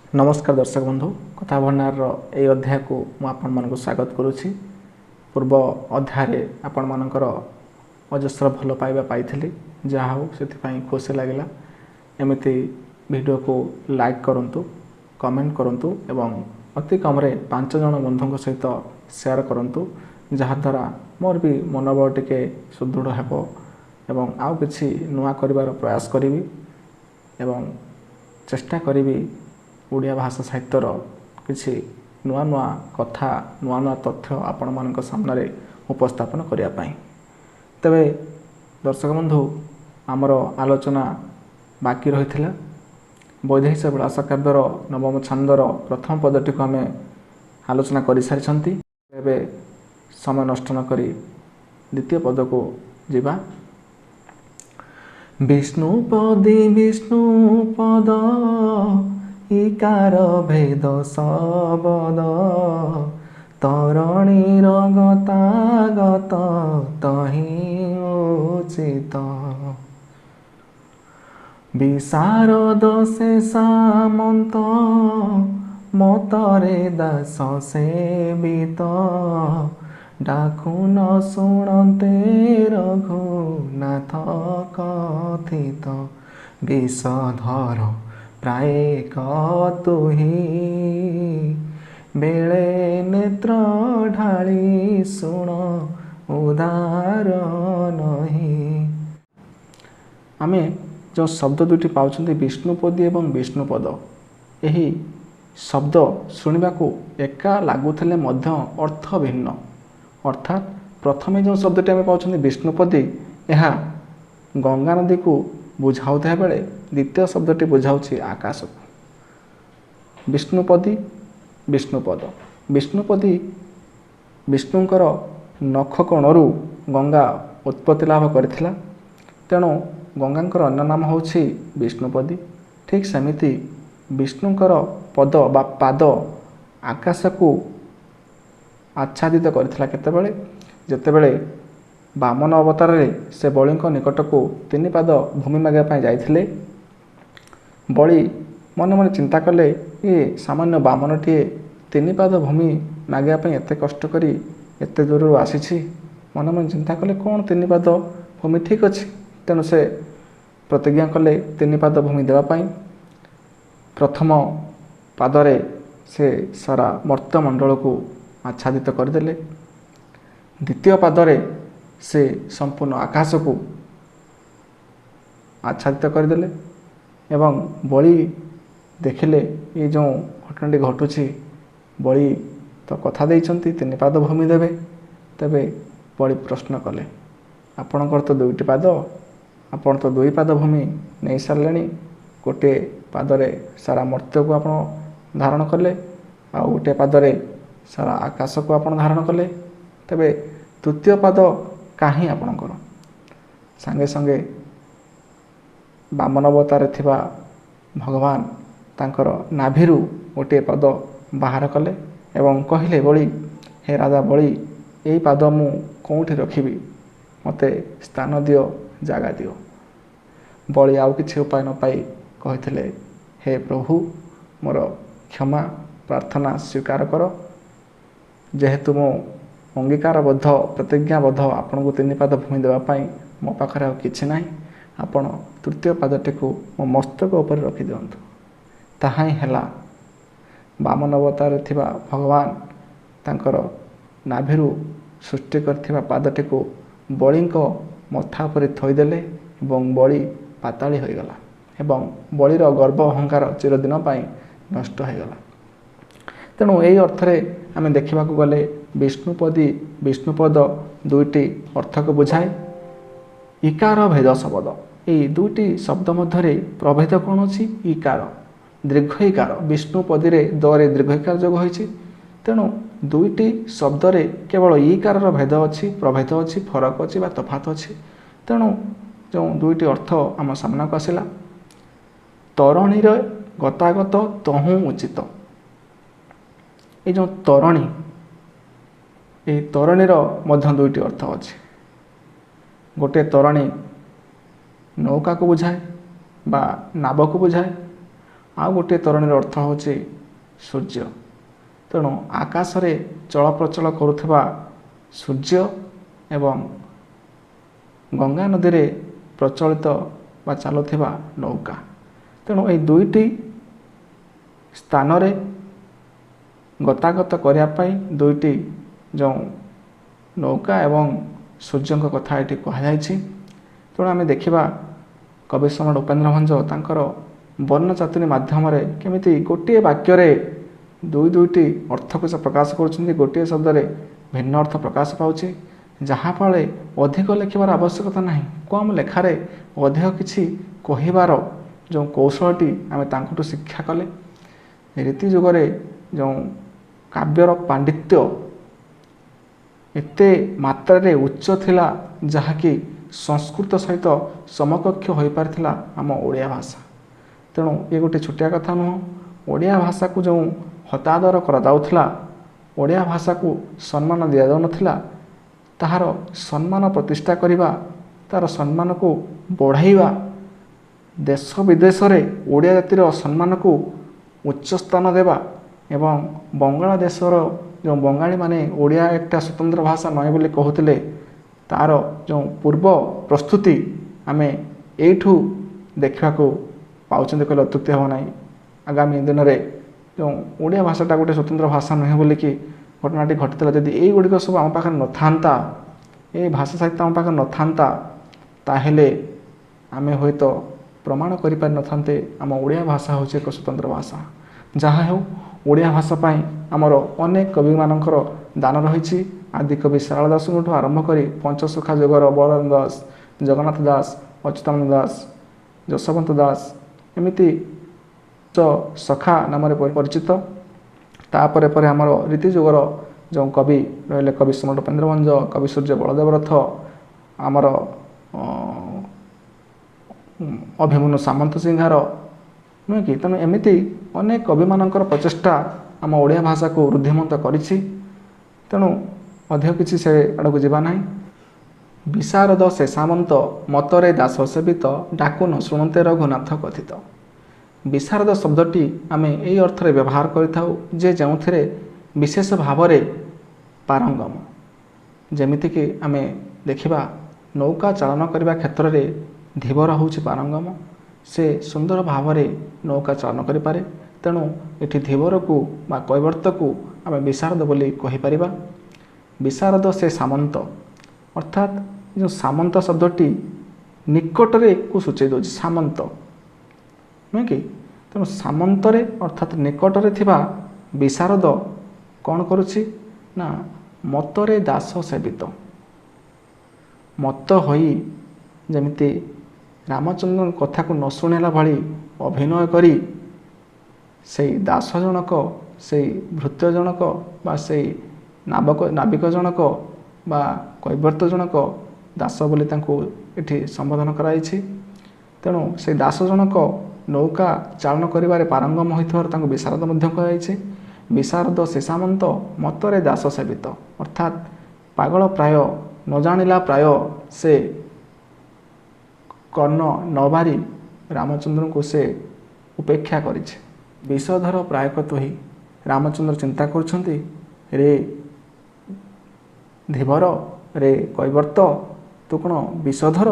ନମସ୍କାର ଦର୍ଶକ ବନ୍ଧୁ, କଥା ଭଣ୍ଡାରର ଏହି ଅଧ୍ୟାୟକୁ ମୁଁ ଆପଣମାନଙ୍କୁ ସ୍ୱାଗତ କରୁଛି। ପୂର୍ବ ଅଧ୍ୟାୟରେ ଆପଣମାନଙ୍କର ଅଜସ୍ର ଭଲ ପାଇବା ପାଇଥିଲି, ଯାହା ହେଉ ସେଥିପାଇଁ ଖୁସି ଲାଗିଲା। ଏମିତି ଭିଡ଼ିଓକୁ ଲାଇକ୍ କରନ୍ତୁ, କମେଣ୍ଟ କରନ୍ତୁ ଏବଂ ଅତି କମ୍ରେ 5 ଜଣ ବନ୍ଧୁଙ୍କ ସହିତ ସେୟାର କରନ୍ତୁ, ଯାହାଦ୍ୱାରା ମୋର ବି ମନୋବଳ ଟିକେ ସୁଦୃଢ଼ ହେବ ଏବଂ ଆଉ କିଛି ନୂଆ କରିବାର ପ୍ରୟାସ କରିବି ଏବଂ ଚେଷ୍ଟା କରିବି ଓଡ଼ିଆ ଭାଷା ସାହିତ୍ୟର କିଛି ନୂଆ ନୂଆ କଥା, ନୂଆ ନୂଆ ତଥ୍ୟ ଆପଣମାନଙ୍କ ସାମ୍ନାରେ ଉପସ୍ଥାପନ କରିବା ପାଇଁ। ତେବେ ଦର୍ଶକ ବନ୍ଧୁ, ଆମର ଆଲୋଚନା ବାକି ରହିଥିଲା ବୈଦେହୀଶ ବିଳାସ କାବ୍ୟର ନବମ ଛାନ୍ଦର ପ୍ରଥମ ପଦଟିକୁ ଆମେ ଆଲୋଚନା କରିସାରିଛନ୍ତି। ଏବେ ସମୟ ନଷ୍ଟ ନକରି ଦ୍ୱିତୀୟ ପଦକୁ ଯିବା। ବିଷ୍ଣୁପଦୀ ବିଷ୍ଣୁପଦ ଇକାର ଭେଦ ଶବଦ, ତରଣୀର ଗତାଗତ ତହିଁ ଉଚିତ। ବିଶାରଦ ସେ ସାମନ୍ତ ମତରେ ଦାସ ସେବିତ, ଡାକୁ ନ ଶୁଣନ୍ତେ ରଘୁନାଥ କଥିତ। ବିଷଧର ପ୍ରାୟ ତୁହି ବେଳେ ନେତ୍ର ଢାଳି ଶୁଣ ଉଦାର ନହିଁ। ଆମେ ଯେଉଁ ଶବ୍ଦ ଦୁଇଟି ପାଉଛନ୍ତି, ବିଷ୍ଣୁପଦୀ ଏବଂ ବିଷ୍ଣୁପଦ, ଏହି ଶବ୍ଦ ଶୁଣିବାକୁ ଏକା ଲାଗୁଥିଲେ ମଧ୍ୟ ଅର୍ଥ ଭିନ୍ନ। ଅର୍ଥାତ୍ ପ୍ରଥମେ ଯେଉଁ ଶବ୍ଦଟି ଆମେ ପାଉଛନ୍ତି ବିଷ୍ଣୁପଦୀ, ଏହା ଗଙ୍ଗା ନଦୀକୁ ବୁଝାଉଥିବା ବେଳେ ଦ୍ୱିତୀୟ ଶବ୍ଦଟି ବୁଝାଉଛି ଆକାଶକୁ। ବିଷ୍ଣୁପଦୀ, ବିଷ୍ଣୁପଦ। ବିଷ୍ଣୁପଦୀ, ବିଷ୍ଣୁଙ୍କର ନଖ କୋଣରୁ ଗଙ୍ଗା ଉତ୍ପତ୍ତି ଲାଭ କରିଥିଲା, ତେଣୁ ଗଙ୍ଗାଙ୍କର ଅନ୍ୟ ନାମ ହେଉଛି ବିଷ୍ଣୁପଦୀ। ଠିକ୍ ସେମିତି ବିଷ୍ଣୁଙ୍କର ପଦ ବା ପାଦ ଆକାଶକୁ ଆଚ୍ଛାଦିତ କରିଥିଲା କେତେବେଳେ? ଯେତେବେଳେ ବାମନ ଅବତାରରେ ସେ ବଳିଙ୍କ ନିକଟକୁ 3 ପାଦ ଭୂମି ମାଗିବା ପାଇଁ ଯାଇଥିଲେ। ବଳି ମନେ ମନେ ଚିନ୍ତା କଲେ, ଏ ସାମାନ୍ୟ ବାମନଟିଏ 3 ପାଦ ଭୂମି ମାଗିବା ପାଇଁ ଏତେ କଷ୍ଟ କରି ଏତେ ଦୂରରୁ ଆସିଛି। ମନେ ମନେ ଚିନ୍ତା କଲେ, କ'ଣ 3 ପାଦ ଭୂମି, ଠିକ୍ ଅଛି। ତେଣୁ ସେ ପ୍ରତିଜ୍ଞା କଲେ 3 ପାଦ ଭୂମି ଦେବା ପାଇଁ। ପ୍ରଥମ ପାଦରେ ସେ ସାରା ମର୍ତ୍ତ୍ୟମଣ୍ଡଳକୁ ଆଚ୍ଛାଦିତ କରିଦେଲେ। ଦ୍ୱିତୀୟ ପାଦରେ ସେ ସମ୍ପୂର୍ଣ୍ଣ ଆକାଶକୁ ଆଚ୍ଛାଦିତ କରିଦେଲେ ଏବଂ ବଳି ଦେଖିଲେ ଏ ଯେଉଁ ଘଟଣାଟି ଘଟୁଛି, ବଳି ତ କଥା ଦେଇଛନ୍ତି 3 ପାଦ ଭୂମି ଦେବେ। ତେବେ ବଳି ପ୍ରଶ୍ନ କଲେ, ଆପଣଙ୍କର ତ 2ଟି ପାଦ, ଆପଣ ତ 2 ପାଦ ଭୂମି ନେଇସାରିଲେଣି, ଗୋଟିଏ ପାଦରେ ସାରା ମର୍ତ୍ତ୍ୟକୁ ଆପଣ ଧାରଣ କଲେ ଆଉ ଗୋଟିଏ ପାଦରେ ସାରା ଆକାଶକୁ ଆପଣ ଧାରଣ କଲେ, ତେବେ ତୃତୀୟ ପାଦ କାହିଁ ଆପଣଙ୍କର? ସାଙ୍ଗେ ସଙ୍ଗେ ବାମନ ଅବତାରରେ ଥିବା ଭଗବାନ ତାଙ୍କର ନାଭିରୁ ଗୋଟିଏ ପାଦ ବାହାର କଲେ ଏବଂ କହିଲେ, ବଳି, ହେ ରାଜା ବଳି, ଏଇ ପାଦ ମୁଁ କେଉଁଠି ରଖିବି? ମୋତେ ସ୍ଥାନ ଦିଅ, ଜାଗା ଦିଅ। ବଳି ଆଉ କିଛି ଉପାୟ ନ ପାଇ କହିଥିଲେ, ହେ ପ୍ରଭୁ, ମୋର କ୍ଷମା ପ୍ରାର୍ଥନା ସ୍ୱୀକାର କର। ଯେହେତୁ ମୁଁ ଅଙ୍ଗୀକାରବଦ୍ଧ, ପ୍ରତିଜ୍ଞାବଦ୍ଧ ଆପଣଙ୍କୁ 3 ପାଦ ଭୂମି ଦେବା ପାଇଁ, ମୋ ପାଖରେ ଆଉ କିଛି ନାହିଁ, ଆପଣ ତୃତୀୟ ପାଦଟିକୁ ମୋ ମସ୍ତକ ଉପରେ ରଖିଦିଅନ୍ତୁ। ତାହା ହିଁ ହେଲା। ବାମନ ଅବତାରରେ ଥିବା ଭଗବାନ ତାଙ୍କର ନାଭିରୁ ସୃଷ୍ଟି କରିଥିବା ପାଦଟିକୁ ବଳିଙ୍କ ମଥା ଉପରେ ଥୋଇଦେଲେ ଏବଂ ବଳି ପାତାଳି ହୋଇଗଲା ଏବଂ ବଳିର ଗର୍ବ ଅହଙ୍କାର ଚିରଦିନ ପାଇଁ ନଷ୍ଟ ହୋଇଗଲା। ତେଣୁ ଏହି ଅର୍ଥରେ ଆମେ ଦେଖିବାକୁ ଗଲେ ବିଷ୍ଣୁପଦୀ, ବିଷ୍ଣୁପଦ ଦୁଇଟି ଅର୍ଥକୁ ବୁଝାଏ। ଇକାର ଭେଦ ଶବ୍ଦ, ଏଇ ଦୁଇଟି ଶବ୍ଦ ମଧ୍ୟରେ ପ୍ରଭେଦ କ'ଣ ଅଛି? ଇକାର, ଦୀର୍ଘ ଇକାର, ବିଷ୍ଣୁପଦୀରେ ଦରେ ଦୀର୍ଘ ଇକାର ଯୋଗ ହୋଇଛି। ତେଣୁ ଦୁଇଟି ଶବ୍ଦରେ କେବଳ ଇକାରର ଭେଦ ଅଛି, ପ୍ରଭେଦ ଅଛି, ଫରକ ଅଛି ବା ତଫାତ ଅଛି। ତେଣୁ ଯେଉଁ ଦୁଇଟି ଅର୍ଥ ଆମ ସାମ୍ନାକୁ ଆସିଲା, ତରଣୀର ଗତାଗତ ତହୁଁ ଉଚିତ। ଏଇ ଯେଉଁ ତରଣୀ, ଏହି ତରଣୀର ମଧ୍ୟ ଦୁଇଟି ଅର୍ଥ ଅଛି। ଗୋଟିଏ ତରଣୀ ନୌକାକୁ ବୁଝାଏ ବା ନାବକୁ ବୁଝାଏ, ଆଉ ଗୋଟିଏ ତରଣୀର ଅର୍ଥ ହେଉଛି ସୂର୍ଯ୍ୟ। ତେଣୁ ଆକାଶରେ ଚଳପ୍ରଚଳ କରୁଥିବା ସୂର୍ଯ୍ୟ ଏବଂ ଗଙ୍ଗା ନଦୀରେ ପ୍ରଚଳିତ ବା ଚାଲୁଥିବା ନୌକା, ତେଣୁ ଏଇ ଦୁଇଟି ସ୍ଥାନରେ ଗତାଗତ କରିବା ପାଇଁ ଦୁଇଟି ଯେଉଁ ନୌକା ଏବଂ ସୂର୍ଯ୍ୟଙ୍କ କଥା ଏଠି କୁହାଯାଇଛି। ତେଣୁ ଆମେ ଦେଖିବା କବି ସମ୍ରାଟ ଉପେନ୍ଦ୍ର ଭଞ୍ଜ ତାଙ୍କର ବର୍ଣ୍ଣଚାତୁରୀ ମାଧ୍ୟମରେ କେମିତି ଗୋଟିଏ ବାକ୍ୟରେ ଦୁଇ ଦୁଇଟି ଅର୍ଥକୁ ସେ ପ୍ରକାଶ କରୁଛନ୍ତି, ଗୋଟିଏ ଶବ୍ଦରେ ଭିନ୍ନ ଅର୍ଥ ପ୍ରକାଶ ପାଉଛି, ଯାହାଫଳରେ ଅଧିକ ଲେଖିବାର ଆବଶ୍ୟକତା ନାହିଁ। କମ୍ ଲେଖାରେ ଅଧିକ କିଛି କହିବାର ଯେଉଁ କୌଶଳଟି ଆମେ ତାଙ୍କଠୁ ଶିକ୍ଷା କଲେ। ରୀତି ଯୁଗରେ ଯେଉଁ କାବ୍ୟର ପାଣ୍ଡିତ୍ୟ ଏତେ ମାତ୍ରାରେ ଉଚ୍ଚ ଥିଲା, ଯାହାକି ସଂସ୍କୃତ ସହିତ ସମକକ୍ଷ ହୋଇପାରିଥିଲା ଆମ ଓଡ଼ିଆ ଭାଷା। ତେଣୁ ଇଏ ଗୋଟେ ଛୋଟିଆ କଥା ନୁହଁ। ଓଡ଼ିଆ ଭାଷାକୁ ଯେଉଁ ହତାଦର କରାଯାଉଥିଲା, ଓଡ଼ିଆ ଭାଷାକୁ ସମ୍ମାନ ଦିଆଯାଉନଥିଲା, ତାହାର ସମ୍ମାନ ପ୍ରତିଷ୍ଠା କରିବା, ତା'ର ସମ୍ମାନକୁ ବଢ଼ାଇବା, ଦେଶ ବିଦେଶରେ ଓଡ଼ିଆ ଜାତିର ସମ୍ମାନକୁ ଉଚ୍ଚ ସ୍ଥାନ ଦେବା ଏବଂ ବଙ୍ଗଳା ଦେଶର ଯେଉଁ ବଙ୍ଗାଳୀମାନେ ଓଡ଼ିଆ একটা ସ୍ୱତନ୍ତ୍ର ଭାଷା ନୁହେଁ ବୋଲି କହୁଥିଲେ, ତା'ର ଯେଉଁ ପୂର୍ବ ପ୍ରସ୍ତୁତି ଆମେ ଏଇଠୁ ଦେଖିବାକୁ ପାଉଛନ୍ତି କହିଲେ ଅତ୍ୟୁକ୍ତି ହେବ ନାହିଁ। ଆଗାମୀ ଦିନରେ ଯେଉଁ ଓଡ଼ିଆ ଭାଷାଟା ଗୋଟେ ସ୍ୱତନ୍ତ୍ର ଭାଷା ନୁହେଁ ବୋଲିକି ଘଟଣାଟି ଘଟିଥିଲା, ଯଦି ଏଇଗୁଡ଼ିକ ସବୁ ଆମ ପାଖରେ ନଥାନ୍ତା, ଏଇ ଭାଷା ସାହିତ୍ୟ ଆମ ପାଖରେ ନଥାନ୍ତା, ତାହେଲେ ଆମେ ହୁଏତ ପ୍ରମାଣ କରିପାରିନଥାନ୍ତେ ଆମ ଓଡ଼ିଆ ଭାଷା ହେଉଛି ଏକ ସ୍ୱତନ୍ତ୍ର ଭାଷା। ଯାହା ହେଉ, ଓଡ଼ିଆ ଭାଷା ପାଇଁ ଆମର ଅନେକ କବିମାନଙ୍କର ଦାନ ରହିଛି। ଆଦିକବି ଶାରଳା ଦାସଙ୍କଠୁ ଆରମ୍ଭ କରି ପଞ୍ଚସଖା ଯୁଗର ବଳରାମ ଦାସ, ଜଗନ୍ନାଥ ଦାସ, ଅଚ୍ୟୁତାନନ୍ଦ ଦାସ, ଯଶୋବନ୍ତ ଦାସ, ଏମିତି ସଖା ନାମରେ ପରିଚିତ। ତାପରେ ପରେ ଆମର ରୀତି ଯୁଗର ଯେଉଁ କବି ରହିଲେ, କବି ସମ୍ରାଟ ଉପେନ୍ଦ୍ର ଭଞ୍ଜ, କବି ସୂର୍ଯ୍ୟ ବଳଦେବ ରଥ, ଆମର ଅଭିମନ୍ୟୁ ସାମନ୍ତ ସିଂହାର, ନୁହେଁ କି? ତେଣୁ ଏମିତି ଅନେକ କବିମାନଙ୍କର ପ୍ରଚେଷ୍ଟା ଆମ ଓଡ଼ିଆ ଭାଷାକୁ ରୁଦ୍ଧିମନ୍ତ କରିଛି। ତେଣୁ ଅଧିକ କିଛି ସେ ଆଡ଼କୁ ଯିବା ନାହିଁ। ବିଶାରଦ ସେ ସାମନ୍ତ ମତରେ ଦାସ ସେବିତ, ଡାକୁ ନ ଶୁଣନ୍ତେ ରଘୁନାଥ କଥିତ। ବିଶାରଦ ଶବ୍ଦଟି ଆମେ ଏଇ ଅର୍ଥରେ ବ୍ୟବହାର କରିଥାଉ ଯେ ଯେଉଁଥିରେ ବିଶେଷ ଭାବରେ ପାରଙ୍ଗମ। ଯେମିତିକି ଆମେ ଦେଖିବା ନୌକା ଚାଳନ କରିବା କ୍ଷେତ୍ରରେ ଧୀବର ହେଉଛି ପାରଙ୍ଗମ, ସେ ସୁନ୍ଦର ଭାବରେ ନୌକା ଚାଳନ କରିପାରେ। ତେଣୁ ଏଠି ଧୀବରକୁ ବା କୈବର୍ତ୍ତକୁ ଆମେ ବିଶାରଦ ବୋଲି କହିପାରିବା। ବିଶାରଦ ସେ ସାମନ୍ତ, ଅର୍ଥାତ୍ ଯେଉଁ ସାମନ୍ତ ଶବ୍ଦଟି ନିକଟରେ କୁ ସୂଚାଇ ଦେଉଛି, ସାମନ୍ତ ନୁହେଁ କି? ତେଣୁ ସାମନ୍ତରେ ଅର୍ଥାତ୍ ନିକଟରେ ଥିବା ବିଶାରଦ କ'ଣ କରୁଛି ନା ମତରେ ଦାସ ସେବିତ, ମତ ହୋଇ ଯେମିତି ରାମଚନ୍ଦ୍ରଙ୍କ କଥାକୁ ନ ଶୁଣିଲା ଭଳି ଅଭିନୟ କରି ସେଇ ଦାସ ଜଣକ, ସେଇ ଭୃତ୍ୟ ଜଣକ ବା ସେଇ ନାବିକ ଜଣକ ବା କୈବର୍ତ୍ତ ଜଣକ, ଦାସ ବୋଲି ତାଙ୍କୁ ଏଠି ସମ୍ବୋଧନ କରାଯାଇଛି। ତେଣୁ ସେଇ ଦାସ ଜଣକ ନୌକା ଚାଳନ କରିବାରେ ପାରଙ୍ଗମ ହୋଇଥିବାରୁ ତାଙ୍କୁ ବିଶାରଦ ମଧ୍ୟ କୁହାଯାଇଛି। ବିଶାରଦ ସେ ସାମନ୍ତ ମତରେ ଦାସ ସେବିତ, ଅର୍ଥାତ୍ ପାଗଳ ପ୍ରାୟ, ନ ଜାଣିଲା ପ୍ରାୟ ସେ କର୍ଣ୍ଣ ନବାରି ରାମଚନ୍ଦ୍ରଙ୍କୁ ସେ ଉପେକ୍ଷା କରିଛି। ବିଷଧର ପ୍ରାୟକ ତୁହି, ରାମଚନ୍ଦ୍ର ଚିନ୍ତା କରୁଛନ୍ତି, ରେ ଧୀବର, ରେ କୈବର୍ତ୍ତ, ତୁ କ'ଣ ବିଷଧର?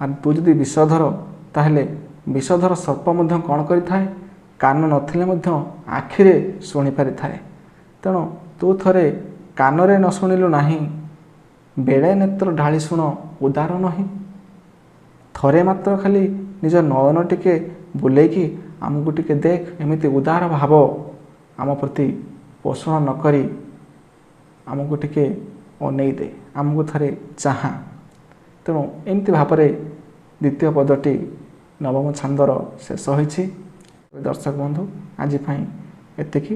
ଆଉ ତୁ ଯଦି ବିଷଧର, ତାହେଲେ ବିଷଧର ସର୍ପ ମଧ୍ୟ କ'ଣ କରିଥାଏ? କାନ ନଥିଲେ ମଧ୍ୟ ଆଖିରେ ଶୁଣିପାରିଥାଏ। ତେଣୁ ତୁ ଥରେ କାନରେ ନ ଶୁଣିଲୁ ନାହିଁ, ବେଳେ ନେତ୍ର ଢାଳି ଶୁଣ ଉଦାର ନୁହେଁ। ଥରେ ମାତ୍ର ଖାଲି ନିଜ ନୟନ ଟିକେ ବୁଲେଇକି ଆମକୁ ଟିକେ ଦେଖ, ଏମିତି ଉଦାର ଭାବ ଆମ ପ୍ରତି ପୋଷଣ ନ କରି ଆମକୁ ଟିକେ ଅନେଇ ଦେ, ଆମକୁ ଥରେ ଚାହାଁ। ତେଣୁ ଏମିତି ଭାବରେ ଦ୍ୱିତୀୟ ପଦଟି ନବମ ଛାନ୍ଦର ଶେଷ ହୋଇଛି। ଦର୍ଶକ ବନ୍ଧୁ, ଆଜି ପାଇଁ ଏତିକି।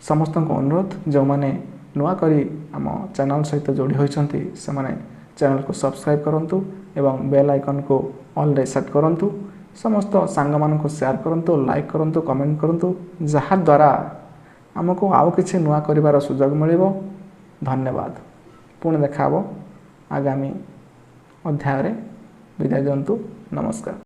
ସମସ୍ତଙ୍କୁ ଅନୁରୋଧ, ଯେଉଁମାନେ ନୂଆ କରି ଆମ ଚ୍ୟାନେଲ୍ ସହିତ ଯୋଡ଼ି ହୋଇଛନ୍ତି ସେମାନେ ଚ୍ୟାନେଲ୍କୁ ସବସ୍କ୍ରାଇବ୍ କରନ୍ତୁ ଏବଂ ବେଲ୍ ଆଇକନ୍କୁ ଅଲ୍ରେ ସେଟ୍ କରନ୍ତୁ। ସମସ୍ତ ସାଙ୍ଗମାନଙ୍କୁ ସେୟାର କରନ୍ତୁ, ଲାଇକ୍ କରନ୍ତୁ, କମେଣ୍ଟ କରନ୍ତୁ, ଯାହାଦ୍ୱାରା ଆମକୁ ଆଉ କିଛି ନୂଆ କରିବାର ସୁଯୋଗ ମିଳିବ। ଧନ୍ୟବାଦ। ପୁଣି ଦେଖା ହେବ ଆଗାମୀ ଅଧ୍ୟାୟରେ। ବିଦାୟ ଦିଅନ୍ତୁ। ନମସ୍କାର।